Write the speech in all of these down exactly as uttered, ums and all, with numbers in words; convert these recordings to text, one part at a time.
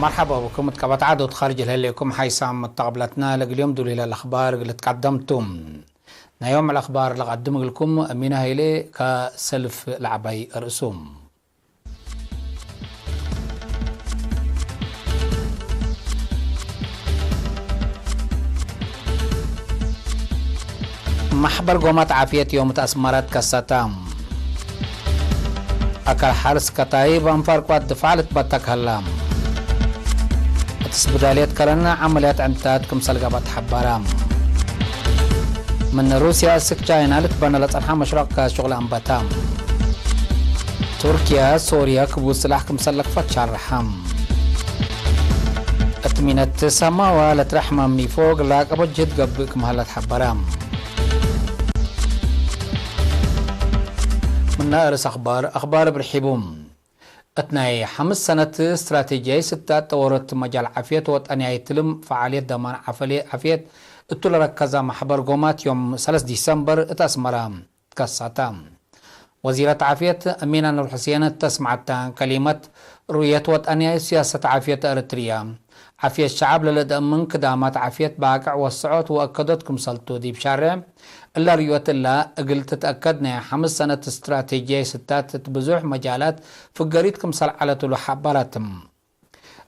መርሐባ ብኩም እት ቀበት ዐዶት ካርጅ ለህሌኩም ሓይሳም መተቅብለትና። ለእግል ዮም ዱሊለ ለአኽባር እግል ትቀደምቱ። ናይ ዮም ለአኽባር ለቀድም እግልኩም አሚነ ሀይሌ ከሰልፍ ለዐባይ ርእሱ። መሕበር ጎማት ዓፍየት ዮም እት አስመረ ትከሰተ። አካል ሐርስ ከታይብ አንፋር ቅዋት ድፋዕ ልትበተክ ሀላ። እት ስብዳልየት ከረን ዐመልያት ዕንታት ክምሰል ገብአ ተሐበረ። ምን ሩስያ እስክ ቻይና ልትበነ ለጸንሐ መሽሩዕ ጋዝ ሹቅል አንበተ። ቱርክየ፣ ሶርየ ክቡድ ስላሕ ክምሰል ለክፈት ሻርሐ። እት ሚነት ሰማዋ ለትረሕመ ሚፎ እግል ለአቀቦ ጅህድ ገብእ ክም ሀለ ተሐበረ። ምነ አርእስ አኽባር፣ አኽባር እብ ርሒቡ። እት ናይ ሐምስ ሰነት ስትራቴጂያይ ስታት ጠወሮት መጃል ዓፍየት ወጠንያይ ትልም ፈዓልየት ደማን ዓፈሌ-፣ ዓፍየት እቱ ለረከዘ መሕበር ጎማት ዮም ሰለስ ዲሰምበር እት አስመረ ትከሰተ። ወዚረት ዓፍየት አሚን አንዋር ሑሴን እት አስመዐተ ከሊመት፣ ሩእየት ወጠንያይ ሲያሰት ዓፍየት ኤረትርያ፣ ዓፍየት ሸዐብ ለለደአምን ክዳማት ዓፍየት ባቅዕ ወሰዖት ወአከዶት ክምሰልቱ ዲብ ሻሬዕ እለ ርእዮት እለ እግል ትትአከድ ናይ ሐምስ ሰነት ስትራቴጂያይ ስታት እት ብዙሕ መጃላት ፍገሪት ክምሰል ዐለት እሉ ሐበረት።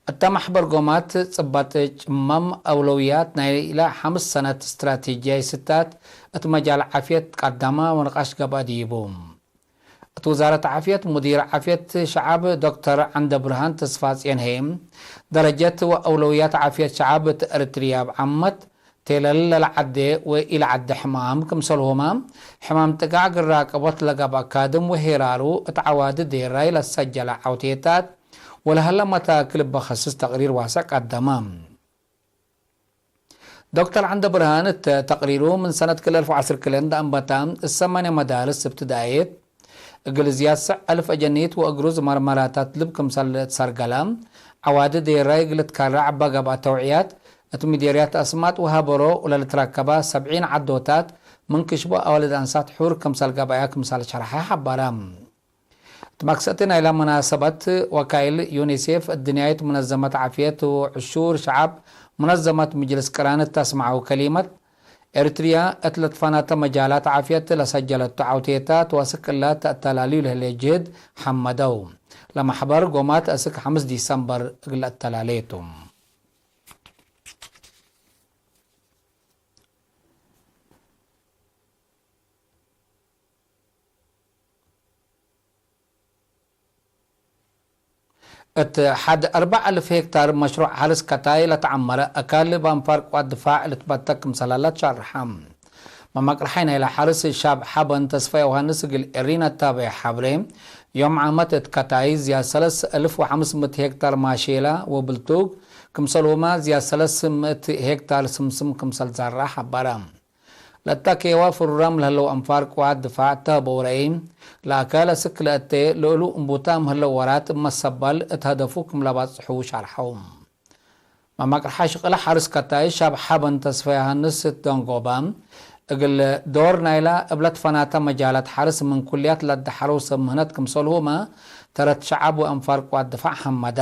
እተ መሕበር ጎማት ጽበጥ ጭመም አውለውያት ናይለ ሐምስ ሰነት ስትራቴጂያይ ስታት እት መጃል ዓፍየት ቀደመ ወንቃሽ ገብአ ዲቡ። እት ውዛረት ዓፍየት ሙዲር ዓፍየት ሸዐብ ዶክተር ዐንደብርሃን ተስፋጽዮን ህዬ፣ ደረጀት ወአውለውያት ዓፍየት ሸዐብ እት ኤረትርያ እብ ዓመት ቴለል ለለዐዴ ወኢለዐዴ ሕማም ክምሰልሁመ፣ ሕማም ጥጋዕ እግል ራቀቦት ለገብአ ካድም ወሄራሩ እት ዐዋዲ ዴራይ ለሰጀለ ዐውቴታት ወለሀለ መታክል እበ ከስስ ተቅሪር ዋሰዕ ቀደመ። ዶክተር ዐንደብርሃን እት ተቅሪሩ፣ ምን ሰነት ክልኤ አልፍ ወዐስር ክልኤ እንደ አንበተ፣ እት ሰማንየ መዳርስ እብትዳእየት እግል ዝያድ ሰዕ አልፍ አጀኒት ወእግሩዝ መርመራታት ልብ ክምሰል ትሰርገለ፣ ዐዋዲ ዴራይ እግል ትከረዕ እበ ገብአ ተውዕያት፣ እት ምዴርያት አስማጥ ወሀበሮ ለልትረከበ ሰብዒን ዐዶታት ምን ክሽቦ አዋልድ አንሳት ሑር ክምሰል ገብአያ ክምሰል ሸርሐ ሐበረ። እት መክሰቲ ናይለ መናሰበት፣ ወካይል ዩኒሴፍ፣ እድንያይት ሙነዘመት ዓፍየት ወዕሹር ሸዐብ ሙነዘመት ምጅልስ ቅራን እት አስመዐው ከሊመት፣ ኤሪትርያ እት ለትፈናተ መጃላት ዓፍየት ለሰጀለቱ ዐውቴታት ወአስክ እለ ተአተላልዩ ለህሌ ጅህድ ሐመደው። ለመሕበር ጎማት አስክ ሐምስ ዲሰምበር እግል አተላሌ ቱ። እት ሐድ አርበዕ አልፍ ሄክታር መሽሩዕ ሐርስ ከታይ ለተዐመረ አካል በአንፋር ቅዋት ድፋዕ ልትበተክ ክምሰል ሀለ ተሸርሐ። መመቅርሓይ ናይለ ሐርስ ሻብ ሐበን ተስፋ ዮሃንስ እግል ኤሪና እታቤ ሐብሬ፣ ዮም ዓመት እት ከታይ ዝያድ ሰለስ አልፍ ወሐምስ ምእት ሄክታር ማሼላ ወብልቱግ ክምሰልሁመ ዝያድ ሰለስ ምእት ሄክታር ስምስም ክምሰል ዘራ ሐበረ። ለእተ ኬወ ፍሩራም ለህለው አንፋር ቅዋት ድፋዕ ተህበው ረአይ፣ ለአካል አስክ ለእቴ ለእሉ እንቡታም ህለው ወራት እብ መሰባል እት ሀደፉ ክም ለባጽሑ ሸርሐው። መመቅርሓ ሽቅለ ሐርስ ከታይ ሻብ ሐበን ተስፋ ዮሃንስ እት ደንጎበ፣ እግል ዶር ናይላ እብ ለትፈናተ መጃላት ሐርስ ምን ኩልያት ለአደሐረው ሰብ ምህነት ክምሰልሁመ ተረት ሸዐብ ወአንፋር ቅዋት ድፋዕ ሐመደ።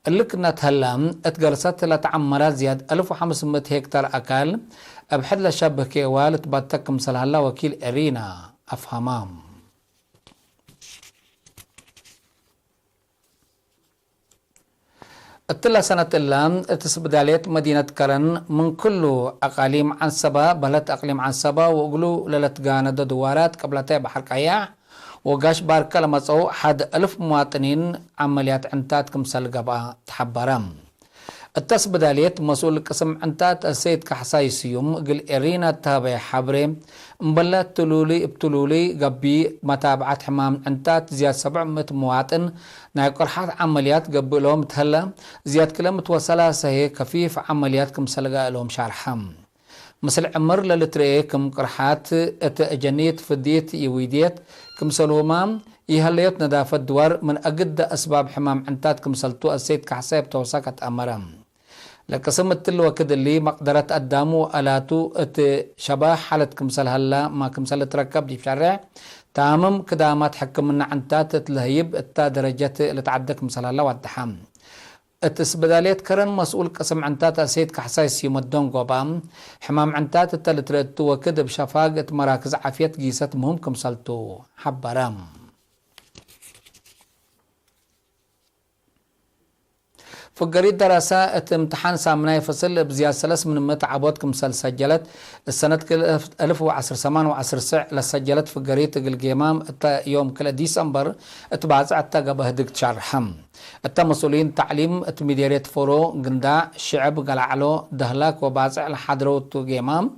እሊ ክነት ህለ፣ እት ገልሰት ለተዐመረ ዝያድ አልፍ ወሐምስ ምእት ሄክታር አካል እብ ሕድ ለሸብህ ኬዋ ልትበተክ ክምሰል ሀላ ወኪል ኤሪና አፍሀማ። እትለ ሰነት እለ፣ እት ስብዳልየት መዲነት ከረን ምን ክሉ አቃሊም ዐንሰበ፣ በህለት አቅሊም ዐንሰበ ወእግሉ ለለትጋነዶ ድዋራት ቅብለታይ በሐር ቀያሕ፣ ወጋሽ ባርከ ለመጸው ሐድ አልፍ ሙዋጥኒን ዐመልያት ዕንታት ክምሰል ገብአ ተሐበረ። እተ ስብዳልየት መስኡል ቅስም ዕንታት አሰይድ ካሕሳይ ስዩም እግል ኤሪና እተሀበየ ሐብሬ፣ እምበለ ትሉሊ እብ ትሉሊ ገቢይ መታብዐት ሕማም ዕንታት ዝያድ ሰብዕ ምእት ሙዋጥን ናይ ቅርሓት ዐመልያት ገብእ እሎም እትሀለ፣ ዝያድ ክለ ምእት ወሰላሰ ህዬ ከፊፍ ዐመልያት ክምሰል ገአ እሎም ሻርሐ። ምስል ዕምር ለልትረኤ ክም ቅርሓት እት እጀኒት ፍዲት ይዊድየት ክምሰልሁመ፣ ይሀለዮት ነዳፈት ድዋር ምን አግደ አስባብ ሕማም ዕንታት ክምሰልቱ አሰይድ ካሕሳይ እብ ተውሳክ አትአመረ። ለቅስም እትሊ ወክድ እሊ፣ መቅደረት አዳሙ ወአላቱ እት ሸባህ ሓለት ክምሰል ሀላ፣ ማ ክምሰል ልትረከብ ዲብ ሸሬዕ ታምም ክዳማት ሕክምና ዕንታት እት ለህይብ እታ ደረጀት ልትዐደ ክምሰል ሀላ ወደሐ። እት ስብዳልየት ከረን መስኡል ቅስም ዕንታት አሰይድ ካሕሳይ ስዩም ደንጎባ፣ ሕማም ዕንታት እተ ልትረእቱ ወክድ እብ ሸፋግ እት መራክዝ ዓፍየት ጊሰት ምህም ክምሰልቱ ሐበረ። ፍገሪት ደራሰ እት እምትሓን ሳምናይ ፍስል እብ ዝያድ ሰለስ ምን ምእት ዐቦት ክምሰል ሰጀለት፣ እሰነት ክል እልፍ ወዐስር ሰማን ወዐስር ስዕ ለሰጀለት ፍገሪት እግል ጌማም እተ ዮም ክልኤ ዲሰምበር እት ባጽዕ እተ ገብአ ህድግ ትሻርሐ። እተ መስኡሊን ተዕሊም እት ሚዴርየት ፎሮ፣ ግንዳዕ፣ ሽዕብ፣ ገላዕሎ፣ ደህላክ ወባጽዕ ለሓድረው ቱ ጌማም፣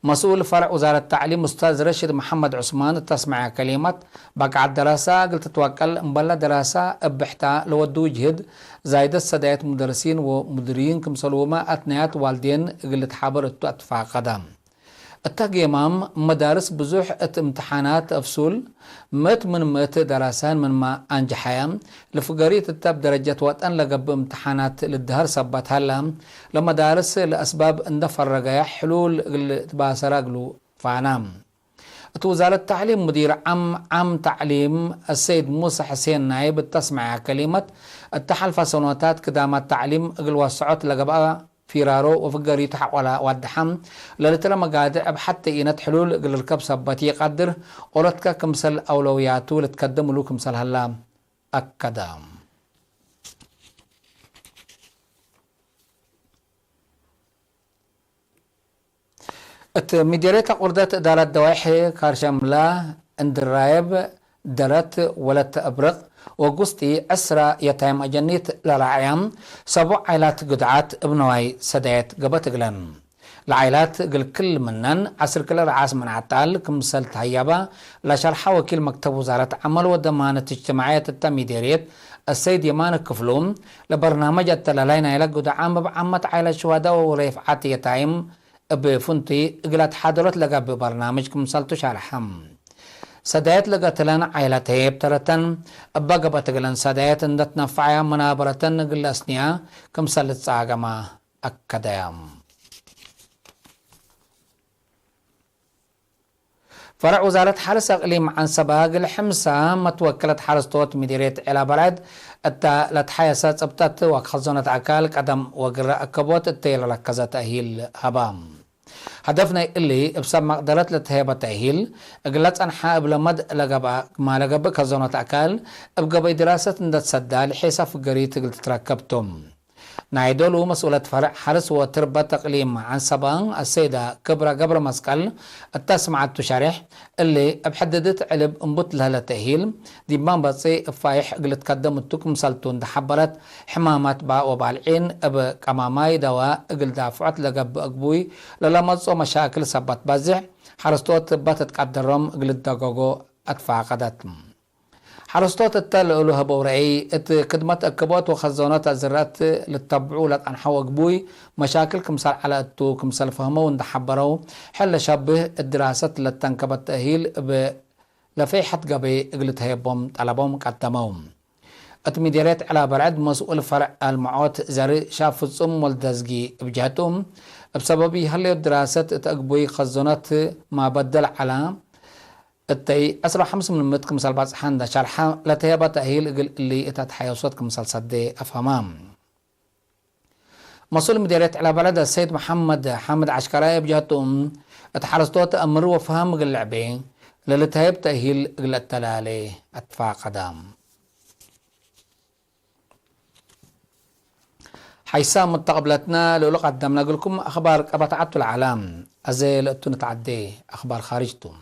መስኡል ፈርዕ ውዛረት ተዕሊም ኡስታዝ ረሽድ መሐመድ ዑስማን እተ አስመዐ ከሊመት፣ በቃዐት ደራሰ እግል ትትወቀል እምበለ ደራሰ እብ ብሕታ ለወድው ጅህድ ዛይደት ሰዳየት ሙደርሲን ወሙድርይን ክምሰልሁመ አትናያት ዋልዴን እግል ልትሓበር እቱ አትፋቀደ። እተ ጌማም መዳርስ ብዙሕ እት እምትሓናት አፍሱል ምእት ምን ምእት ደራሰን ምንመ አንጀሐየ፣ ለፍገሪት እተ እብ ደረጀት ወጠን ለገብእ እምትሓናት ልድሀር ሰበት ሀለ፣ ለመዳርስ ለአስባብ እንደ ፈረገ ሕሉል እግል ትባሰረ እግሉ ፋና። እት ውዛረት ተዕሊም ሙዲር ዓም፣ ዓም ተዕሊም አሰይድ ሙሰ ሕሴን ናይብ እተ አስመዐ ከሊመት፣ እተ ሐልፈ ሰኖታት ክዳማት ተዕሊም እግል ወሰዖት ለገብአ ፊራሮ ወፍገሪቱ ሐቆለ ዋድሐ፣ ለልትለ መጋድዕ እብ ሐቴ ኢነት ሕሉል እግል ልርከብ ሰበት ኢቀድር፣ ኦሮትከ ክምሰል አውለውያቱ ልትከደም እሉ ክምሰል ሀላ አከደ። እት ሚዴርየት አቁርደት እዳረት ደዋይሕ ካርሸምላ፣ እንድራየብ፣ ደረት፣ ወለት እብርቅ ወጉስጢ ዕስራ የታይም አጀኒት ለራዕያም ሰቡዕ ዓይላት ግድዓት እብ ነዋይ ሰዳየት ገበት እግለን። ለዓይላት እግል ክል ምነን ዐስር ክለ ረዓስ ምን አጣል ክምሰል ተሀያባ ለሸርሐ ወኪል መክተብ ውዛረት ዐመል ወደማነት እጅትማዕየት እተ ሚዴርየት አሰይድ የማነ ክፍሉ፣ ለበርናመጅ አተላላይ ናይለ ግዱዓም እብ ዓመት ዓይላት ሽዋዳ ወሬፍዓት የታይም እብ ፍንቱይ እግል አትሓደሮት ለገብእ በርናምጅ ክምሰልቱ ሸርሐ። ሰዳየት ለገትለን ዓይላት ህዬ እብ ተረተን እበ ገብአት እግለን ሰዳየት እንደ ትነፈዐያ መናበረተን እግል ለአስንያ ክምሰል ልትጻገማ አከደያ። ፈረዕ ውዛረት ሐርስ አቅሊም ዐንሰበ እግል ሕምሰ መትወክለት ሐረስቶት ምዲርየት ዔላ በርዕድ እተ ለትሐየሰ ጽብጠት ወከዞነት አካል ቀደም ወግረ አከቦት እተይ ለረከዘ ተእሂል ሀበ። ሀደፍ ናይ እሊ እብ ሰብ መቅደረት ለተሀየበ ተእሂል እግለ ጸንሐ እብ ለመድ ለገብአ ክማለ ገብእ ከዞነት አካል እብ ገበይ ድራሰት እንደ ትሰዳ ለሔሰ ፍገሪት እግል ትትረከብ ቱ። ናይ ዶሉ መስኡለት ፈርዕ ሐርስ ወትርበት እቅሊም ዐንሰበ አሰይደ ክብረ ገብረመስቀል እተ አስመዐቱ ሸሬሕ፣ እሊ እብ ሕድድት ዕልብ እምቡት ለህለ ተእሂል ዲብ መንበጺ እብ ፋይሕ እግል ልትከደም እቱ ክምሰልቱ እንደ ሐበረት፣ ሕማማት ባእ ወባልዒን እብ ቀማማይ ደወ እግል ዳፍዖት ለገብእ እግቡይ ለለመጽኦ መሻክል ሰበት በዝሕ ሐረስቶት እበ ትትቀደሮም እግል ልደገጎ አትፋቀደት። ሐረስቶት እተ ለእሉ ሀበው ረአይ፣ እት ክድመት አከቦት ወከዞነት አዝረት ልተብዑ ለጸንሐው እግቡይ መሻክል ክምሰል ዐለ እቱ ክምሰል ፈህመው እንደ ሐበረው፣ ሕል ለሸብህ እት ድራሰት ለተንከበት ተእሂል እብ ለፈይሐት ገበይ እግል ተህየቦም ጠለቦም ቀደመው። እት ምዴርየት ዐላ በርዕድ መስኡል ፈርዕ አልምዖት ዘርእ ሻብ ፍጹም ወልደዝጊ እብ ጀህቱ፣ እብ ሰበብ ይሀለዮ ድራሰት እት እግቡይ ከዞነት ማበደል ዐላ፣ እተይ ዕስራ ወሐምስ ምን ምእት ክምሰል ባጽሐ እንደ ሸርሐ፣ ለተህየበ ተእሂል እግል እሊ እት አትሐየሶት ክምሰል ሰዴ አፍሀመ። መስኡል ምዴርየት ዐላ በርዕድ አሰይድ መሐመድ ሓምድ ዐሽከራይ እብ ጀህቱ፣ እት ሐረስቶት አምር ወፈሀም እግል ልዕቤ ለልትሀየብ ተእሂል እግል አተላሌ አትፋቀደ። ሐይሳም ሙተቅብለትነ ለእሉ ቀደምነ እግልኩም አክባር ቀበት ዐቱ ለዐለ። አዜ ለእቱ ንትዐዴ አክባር ካርጅ ቱ።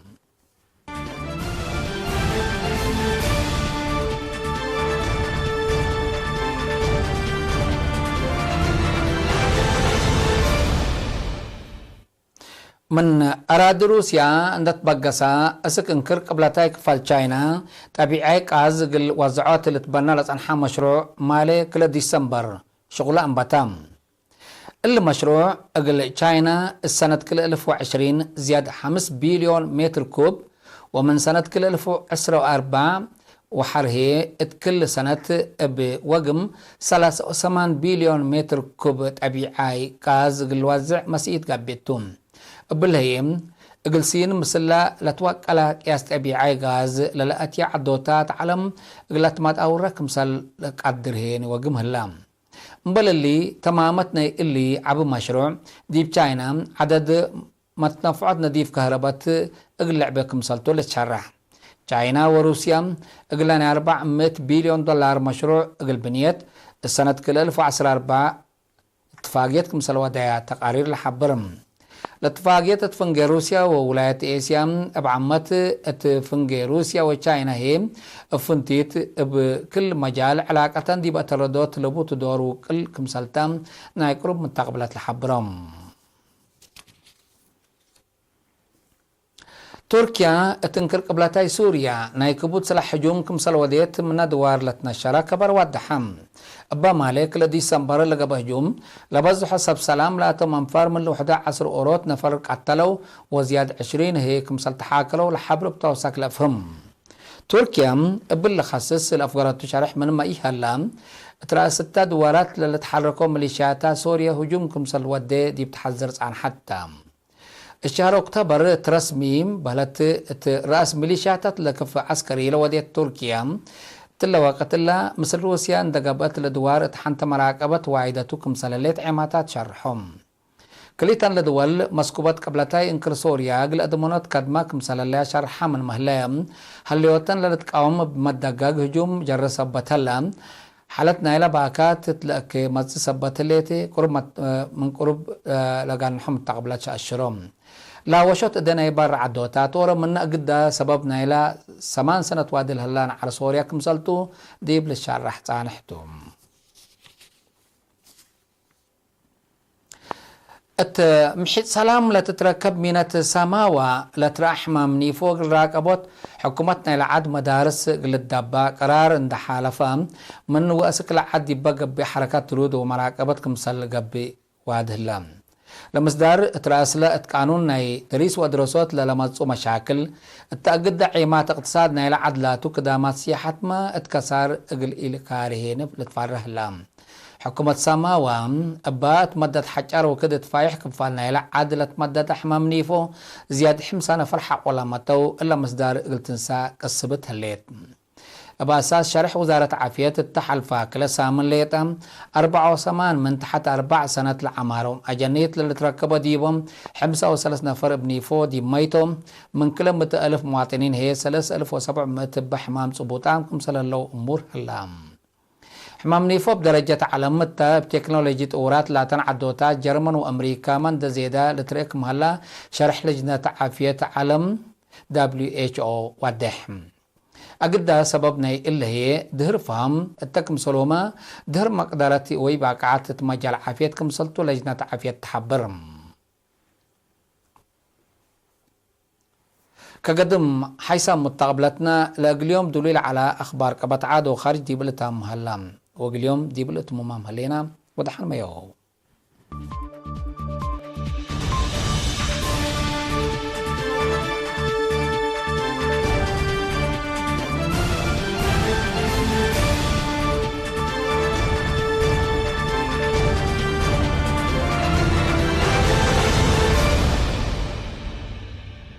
ምን አራዲ ሩስያ እንደ ትበገሰ፣ እስክ እንክር ቅብለታይ ክፋል ቻይና፣ ጠቢዓይ ቃዝ እግል ወዘዖት ልትበነ ለጸንሐ መሽሩዕ ማሌ ክለ ዲሰምበር ሽቁለ አንበተ። እሊ መሽሩዕ እግል ቻይና እሰነት ክለ እልፍ ወዕሽሪን ዝያድ ሐምስ ቢልዮን ሜትር ኩብ፣ ወምን ሰነት ክለ እልፍ ወዕስር ወአርበዕ ወሐርሄ እት ክል ሰነት እብ ወግም ሰላሳ ወሰማን ቢልዮን ሜትር ኩብ ጠቢዓይ ጋዝ እግል ልወዝዕ መስኢት ገብእ ቱ። እብሊ ህዬ፣ እግል ሲን ምስለ ለትወቀለ ቅያስ ጠቢዓይ ጋዝ ለለአትየ ዐዶታት ዐለም እግል ለትመጣውረ ክምሰል ለቀድር ህዬ ወግም ህለ። እምበል እሊ፣ ተማመት ናይ እሊ ዐቢ መሽሩዕ፣ ዲብ ቻይና ዐደድ መትነፍዖት ነዲፍ ከህረበት እግል ልዕቤ ክምሰልቱ ልትሸረሕ። ቻይና ወሩስያ እግለ ናይ አርበዕ ምእት ቢልዮን ዶላር መሽሩዕ እግል ብንየት፣ እሰነት ክልኤ አልፍ ወዐስር አርበዕ እትፋግየት ክምሰል ወደያ ተቃሪር ለሐብር። ለትፋግየት እት ፍንጌ ሩስያ ወውላየት ኤስያ እብ ዓመት፣ እት ፍንጌ ሩስያ ወቻይና ህዬ እብ ፍንቲት እብ ክል መጃል ዕላቀተን ዲብ አተረዶት ለቡቱ ዶር ውቅል ክምሰልተ ናይ ቅሩብ ምተቅብለት ለሐብሮ። ቱርክያ እት እንክር ቅብለታይ ሱርያ ናይ ክቡድ ስላሕ ህጁም ክምሰል ወዴት ምነ ድዋር ለትነሸረ ከበር ዋድሐ። እበ ማሌ ክለ ዲሰምበር ለገብአ ህጁም ለበዝሖ ሰብ ሰላም ላቶም አንፋር ምን ለውሕደ ዐስር ኦሮት ነፈር ቀተለው ወዝያድ ዕሽሪን ህዬ ክምሰል ተሓከለው ለሐብር እብ ተወሳክ ለአፍህም። ቱርክያ እብሊ ለከስስ ለአፍገረቱ ሸርሕ ምንመ ኢሀላ፣ እት ረአስተ ድዋራት ለልትሐረኮ ሚሊሽያታ ሶርየ ህጁም ክምሰል ወዴ ዲብ ተሐዝር ጻንሐት ተ። እት ሸህር ኦክቶበር እት ረስሚ በህለት እት ረአስ ሚሊሽያታት ለክፍ ዐስከሪ ለወዴት ቱርክየ፣ እትለ ወቅት እለ ምስል ሩስየ እንደ ገብአት ለድዋር እት ሐንተ መራቀበት ዋይደቱ ክምሰል ህሌት ዔማታት ሸርሖ። ክልኢተን ለድወል መስኩበት ቅብለታይ እንክር ሶርየ እግል አድመኖት ከድመ ክምሰል ህለየ ሸርሐ ምንመ ህለ፣ ሀልዮተን ለልትቃወም እብ መደገግ ህጁም ጀረ ሰበት ህለ፣ ሓለት ናይለ ባካት እት ለእኬ መጽእ ሰበት ህሌት፣ ቅሩብ መት-፣ ምን ቅሩብ ለጋንሖ ምተቅብለት ሸአሽሮ። ለሀወሾት እደ ናይ በረ ዐዶታት ኦሮ ምነ እግደ ሰበብ ናይለ ሰማን ሰነት ዋዲ ለህላ ነዐር ሶርየ ክምሰልቱ ዲብ ልሻራሕ ጻንሕ ቱ። እት ምሒጥ ሰላም ለትትረከብ ሚነት ሳማዋ ለትረአ ሕማም ኒፎ እግል ራቀቦት፣ ሕኩመት ናይለ ዐድ መዳርስ እግል ልዳባ ቀራር እንደ ሓለፈ፣ ምን ወአስክ ለዐድ ዲበ ገብእ ሐረካት ትሩድ ወመራቀበት ክምሰል ገብእ ዋድህ ህለ። ለምስዳር እት ረአስለ እት ቃኑን ናይ ደሪስ ወአድረሶት ለለመጽኡ መሻክል፣ እት አግደ ዔማት እቅትሳድ ናይለ ዐድ ላቱ ክዳማት ሲያሐትመ እት ከሳር እግል ኢልካርሄ ንፍ ልትፋረህ ህለ። ሕኩመት ሳማዋ እባ እት መደት ሐጫር ወክድ እት ፋይሕ ክፋል ናይለ ዐድ ለትመደደ ሕማም ኒፎ ዝያድ ሕምሳ ነፈር ሐቆ ለመተው እለ ምስዳር እግል ትንሳ ቅስብት ህሌት። እብ አሳስ ሸርሕ ውዛረት ዓፍየት እተ ሐልፋ ክለ ሳምን ሌጠ አርበዕ ወሰማን ምን ተሐት አርበዕ ሰነት ለዐማሮም አጀኒት ለልትረከቦ ዲቦም ሕምሳ ወሰለስ ነፈር እብ ኒፎ ዲብ መይቶም ምን ክለ ምእት አልፍ መዋጥኒን ህዬ ሰለስ አልፍ ወሰብዕ ምእት እበ ሕማም ጽቡጣም ክምሰል ህለው እሙር ህላ። ሕማም ኒፎ እብ ደረጀት ዐለም እተ፣ እብ ቴክኖሎጂ ጥውራት ላተን ዐዶታት ጀርመን ወአምሪካመ እንደ ዜደ ልትርኤ ክም ሀላ ሸርሕ ለጅነት ዓፍየት ዐለም፣ ደብሊው ኤች ኦ፣ ዋዴሕ። አግዳ ሰበብ ናይ እለ ህዬ ድህር ፈሀም እተ ክምሰሎመ ድህር መቅደረት ወይ ባቅዓት እት መጃል ዓፍየት ክምሰልቱ ለጅነት ዓፍየት ተሐብር። ከገድም ሐይሳም ሙተቅብለትነ ለእግል ዮም ዱሉይ ለዐለ አክባር ቀበት ዐድ ወካርጅ ዲብ ልታም ሀላ። ወእግል ዮም ዲብ ልእትሙማም ህሌና። ወደሐን መዮው።